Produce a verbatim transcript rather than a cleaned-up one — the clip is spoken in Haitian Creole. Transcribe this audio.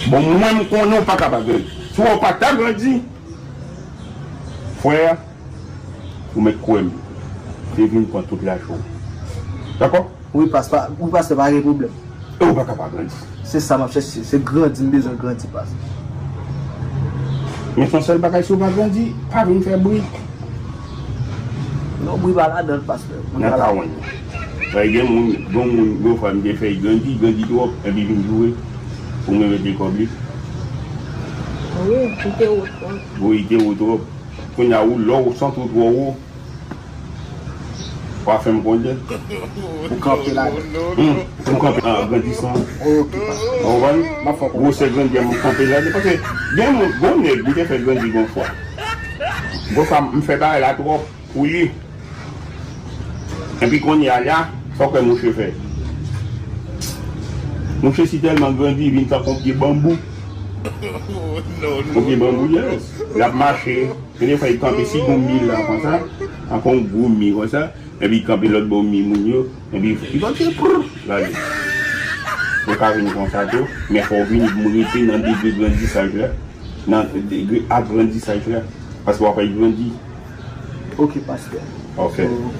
Bon, mwen m konnen w pa ka pa grandi. Si w pa ta grandi, frè, ou mèt kwè m, te vin pran tout lajan w. Dakò? Wi, pastè, wi, pastè, pa gen pwoblèm. E ou pa ka pa grandi. Se sa m ap chèche, se grandi, m bezwen grandi, pastè. Men se yon sèl bagay, si w pa grandi, pa vin fè bri. Non, bri pa ladan l, pastè. Bri nan pa ladan. Tawon. Bay gen moun, gen moun, gen fwa m te fè l grandi, grandi twòp, epi vin joure. Pou mwen mete kòb li. Wi, li te wo twòp. Wi, li te wo twòp. Kounye a ou, lè w sant ou twò wo, w a fè m konnen. Ou kanpe la. Hmm, ou kanpe an grandisan. Ok, pastè. Ou konprann? M ap fè w konprann. Gwosè grandi a, m kanpe la. Paske gen moun, gon nèg, li te fè grandi gon fwa. Gon fwa, m fè bagay la twòp pou li. Epi kounye a la, sa w kwè mouche fè? Mouche si tèlman grandi, vin tankou yon pye banbou. Yon pye banbou, yes. L ap mache. Gen de fwa, li kanpe si gon mi la konsa, tankou yon gwo mi konsa, epi li kanpe lòt bò mi moun yo, epi li kontinye prr, l ale. Ou ka vin konsa tou, men fò w vini pou m rete nan degre grandisaj la, nan degre agrandisaj la, paske w ap grandi. Ok, pastè. Ok. So,